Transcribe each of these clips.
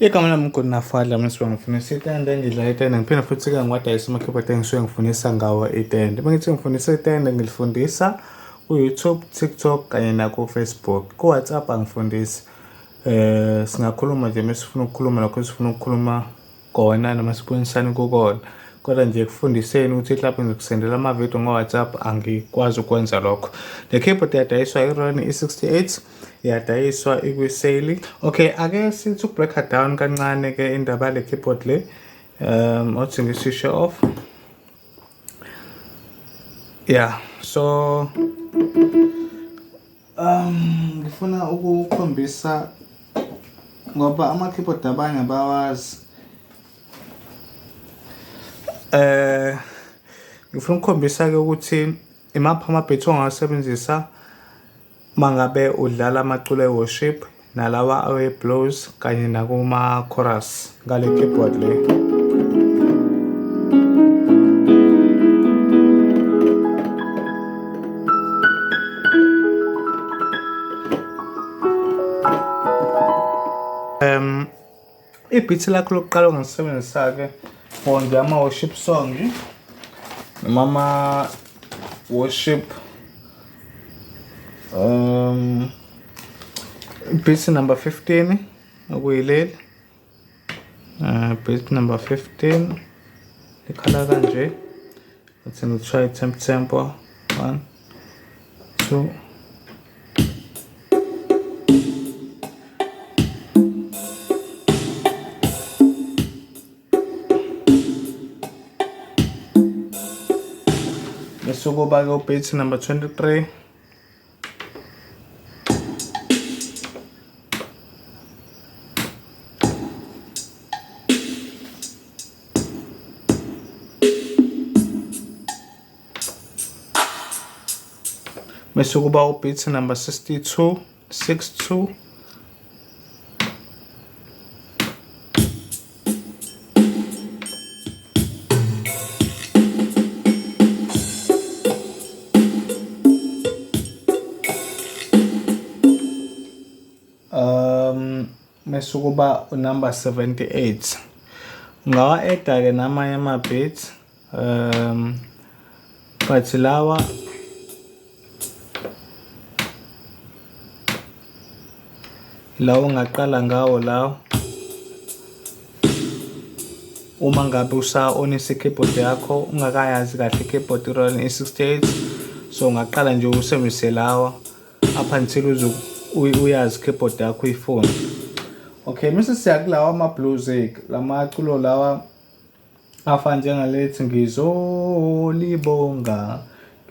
Igama lami uGodinafadla Msiba, ngifundisa itende, ngidlala itende, ngiphinde futhi-ke ngiwadayisa ama-keyboard engisuke ngifundisa ngawo itende. Uma ngithi ngifundisa itende ngilifundisa ku-YouTube, TikTok kanye naku-Facebook. Ku-WhatsApp angifundisi. Singakhuluma nje uma sifuna ukukhuluma lokho esifuna ukukhuluma kona noma sibonisane kukona. Kodwa nje ekufundiseni ukuthi mhlawumbe ngizokusendela amavidiyo ngo-WhatsApp angikwazi ukwenza lokho. Le keyboard iyadayiswa i-Roland E68 iyadayiswa ikwi-sale. Okay, ake sithi uku-break down kancane ke indaba yale keyboard le. Othi ngisishe off. Yeah, so ngifuna ukukhombisa ngoba ama-keyboard abanye abawazi. Ngifuna ukukhombisa ke ukuthi imaphi ama-beat ongawasebenzisa mangabe udlala amaculo e-worship nalawa awe-blues kanye nakuma-chorus ngale keyboard le. I-beat lakho lokuqala ongalisebenzisa-ke for nje ama-worship song noma ama-worship beat number 15 okuyileli, beat number 15 likhala kanje. Let's try tempo 1 2. Bese kuba-ke u-beat number 23. Bese kuba u-beat number 62, 62. Bese kuba unumber 78. Ungawa-add-a ke namanye ama-beats, but lawa lawo ongaqala ngawo lawo uma ngabe usa-onisa i-keyboard yakho ungakayazi kahle i-keyboard i-Roland E68, so ungaqala nje usebenzise lawa up until uze uyazi i-keyboard yakho uyifune. Okay, mase siya kulawa ama-blues, lamaculo lawa afana njengalethi ngizolibonga,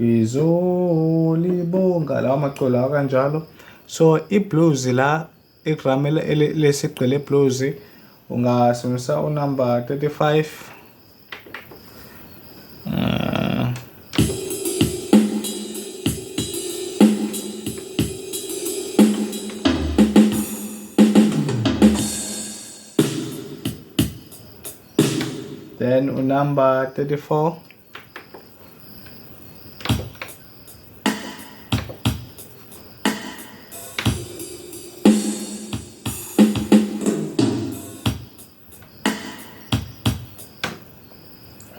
ngizolibonga, lawa maculo lawa kanjalo. So i-blues la, igrama lesigqi le-blues ungasebenzisa unumber 35. Then unumber 34.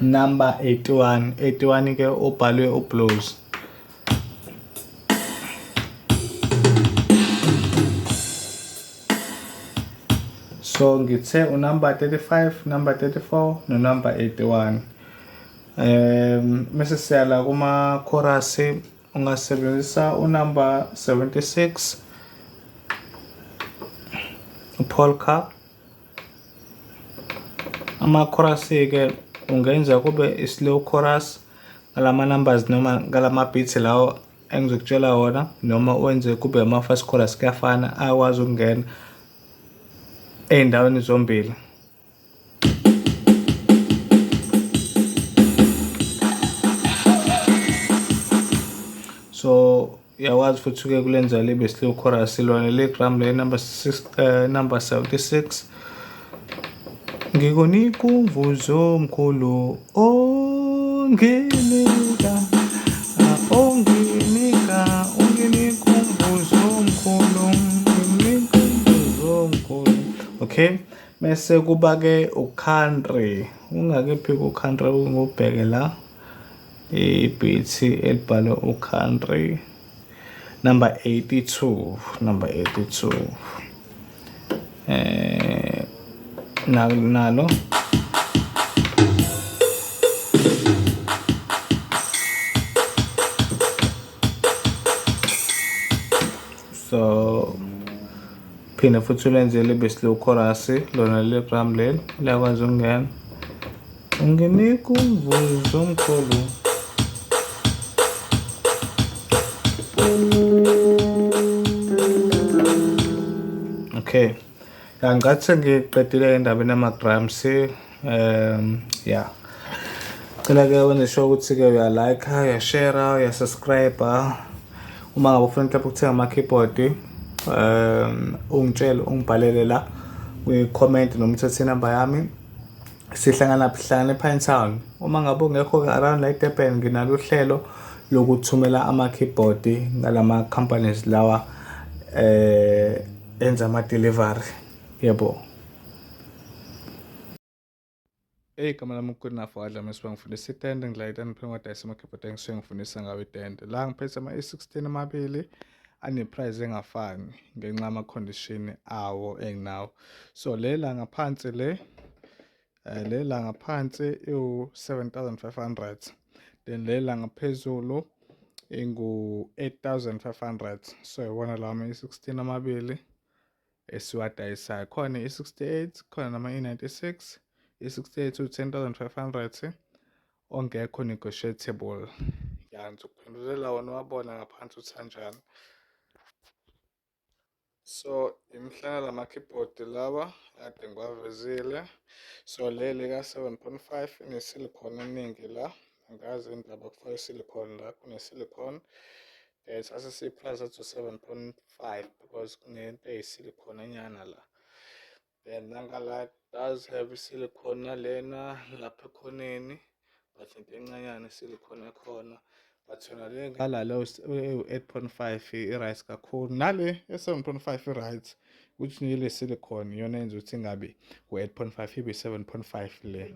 Number 81, 81 ke ubhalwe ublues. So ngithe unumber 35, number 34 no number 81. Mase siyala kuma chorus ungasebenzisa unumber 76 polka. Ama chorus ke ungenza kube i-slow chorus ngalama numbers noma ngalama beats lawo engizokutshela wona, noma wenze kube ama-fast chorus, kuyafana, ayakwazi ukungena ey'ndaweni zombili. So uyakwazi futhi uke kulenza libe slow chorus lona le drum le number 6, number 76. Ngikunika umvuzo omkhulu onginika, onginika, unginika umvuzo omkhulu, unginika umvuzo omkhulu. Okay, Mese kuba-ke u-country, ungakephi ku-country ngubheke la i-beat elibhalwe u-country number 82, number 82 nalo so phinde futhi ulenze libe slow chorus lona leli drum leli liyakwazi ukungena unginika umvuzo omkhulu. Okay, ya ngathi sengiqedile endabeni yama-drums. Ya, cela-ke wenze sure ukuthi-ke uya-like, uya-share, uya-subscribe. Uma ngabe ufuna mhlawumbe ukuthenga ama-keyboard, ungitshele, ungibhalele la kwi-comment noma uthathe inamba yami. Sihlangana sihlangana e-Pinetown. Uma ngabe ungekho-ke around la eDurban, nginalo uhlelo lokuthumela ama-keyboard ngalama companies lawa enza ama-delivery, yebo. Igama lami uGoodenough Wadla Mesiba, ngifundisa itende, ngidlala itende ngiphinde ngiwadayise ama-keyboard engisuke ngifundisa ngawo itende. La ngiphethe ama-E16 amabili ane-price engafani ngenxa yama-condition awo enginawo. So le la ngaphansi le le la ngaphansi iwu-7500, then le la ngaphezulu ingu-8500. So iwona lawa ama-E16 amabili esiwadayisayo. Khona i-68, khona nama i-96. I-68 u-10500 ongekho negotiable. Ya, ngizokuphendulela wona wabona ngaphansi ukuthi kanjani. So imihlanga lama-keyboard lawa kade ngiwavezile. So leli ka-7.5 ine-silicone eningi la, angazi indaba kufaka i-silicone la, kune-silicone. Sase siyi-price athi 7.5 because kunento eyi-silicone enyana la. Then nangala does have i-silicone nalena lapha ekhoneni, but into encanyana i-silicone ekhona, but yona le ngala lo ewu-8.5 i-right kakhulu, nale e-7.5 i-right, ukuthi nje le silicone iyona yenza ukuthi ingabi u-8.5 ibe 7.5 le.